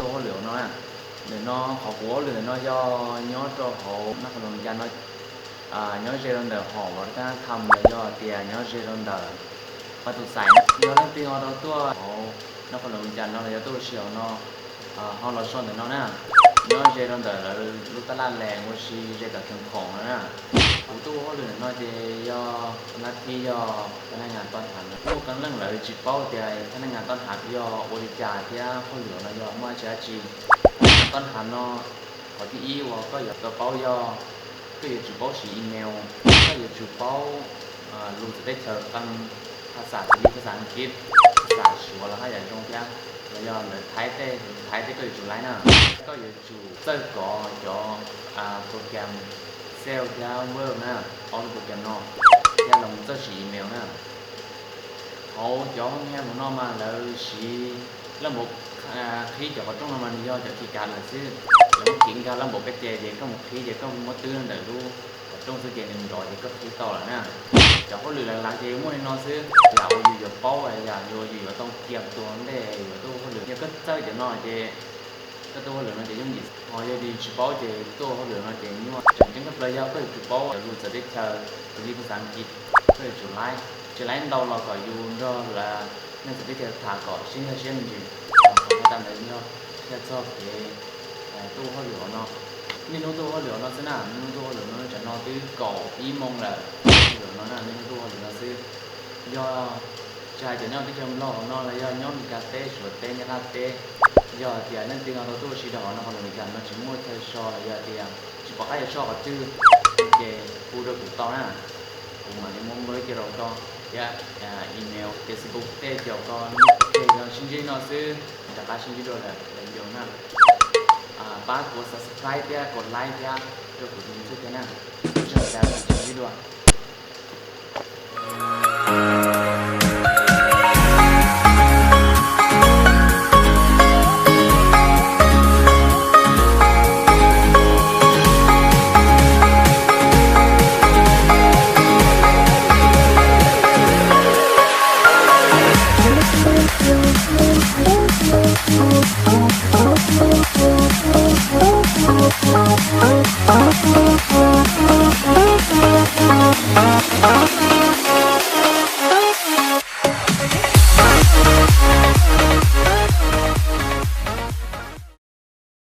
Tuaj hauj lwm no na, ntawm no qhov kuv ua hauj lwm ntawm no yog nyob rau hauv North Carolina no, nyob ze rau ntawm hom uas tab tham los yog tias nyob ze rau ntawm Paj Tus Xais. Yog leej twg ho rau tuaj hauv North Carolina no los yog tuaj ua si hauv no, ho los so ntawm no na, nyob ze rau ntawm lawv lub tab laj lees ua si ze tom Khoom Khoom no na. Kuv tuaj ua hauj lwm ntawm no ces yog nab thib yog thab naj ngas toj nrhav. Muaj qee leej lawv tsis paub tias thab naj ngas toj nrhav yog ua li cas thiab hauj lwm no yog muaj dab tsi dab tsi. Thab naj ngas toj nrhav no, qhov thib ib uas koj yuav tau paub yog koj yuav tsum paub siv email, koj yuav tsum paub lus txawv teb chaws qee, phas xam xws li phas xam Askiv, phas xam Suav los haj yam zoo thiab, los yog lawv Thaib tej, Thaib tej koj yuav tsum laib na. Koj yuav tsum txawj kov cov program Excel thiab Word na, ob lub program no, thiab los txawj siv email na. Hauv cov hoob ham hauv no mas lawv siv, lawv npaum qhib cov qhov rooj no mas nws yog cov key card lawm xwb. Lawv muab key card lawv npaum peb ces, ces koj mus qhib ces koj muab twb ntawm lub qhov rooj xwb ces nws nrov ces koj qhib tau lawm na. Cov hauj lwm lav lav ces muaj li no xwb. Yam uas yus yuav paub, yam uas yus yuav tau kiag tus ntej yuav tuaj hauj lwm, yog koj txawj cov no ces koj tuaj hauj lwm no ces yooj yim. Ho yog tias tsis paub ces tuaj hauj lwm no ces nyuaj. Tseem ceeb tshaj plaws yog koj yuav tsum paub cov lus txawv teb chaws, xws li phas xam Askiv, koj yuav tsum laib, tsis laib ntau los kom yus nrog lawv neeg txawv teb chaws tham kom sib nkag siab me ntsis. Qhov tas ntawd yog qhia txog kev tuaj hauj lwm no. Niaj hnub tuaj hauj lwm no xwb na, niaj hnub tuaj hauj lwm no, tsam no twb kaum ib moos lawm, hauj lwm no na, niaj hnub tuaj hauj lwm no xwb. Yog tsis hais cov nyob teb chaws Nplog hauv no los yog nyob Meskas teb, Suav teb, Nyab Laj teb, yog hais tias leej twg ho tau tuaj ua si rau hauv no, hauv Meskas no tsis muaj chaw so los yog tias tsis pom qab yuav so qhov twg, ces hu rau kuv tau na, kuv mam li muab npawb cia rau koj thiab, email, Facebook tej caum koj. Ok, yog sib ntsib no xwb, rov qab sib ntsib dua lawm video na. Pab kuv subscribe thiab kuv like thiab rau kuv tus YouTube thiab na. Ua tsaug ntau, sib ntsib dua.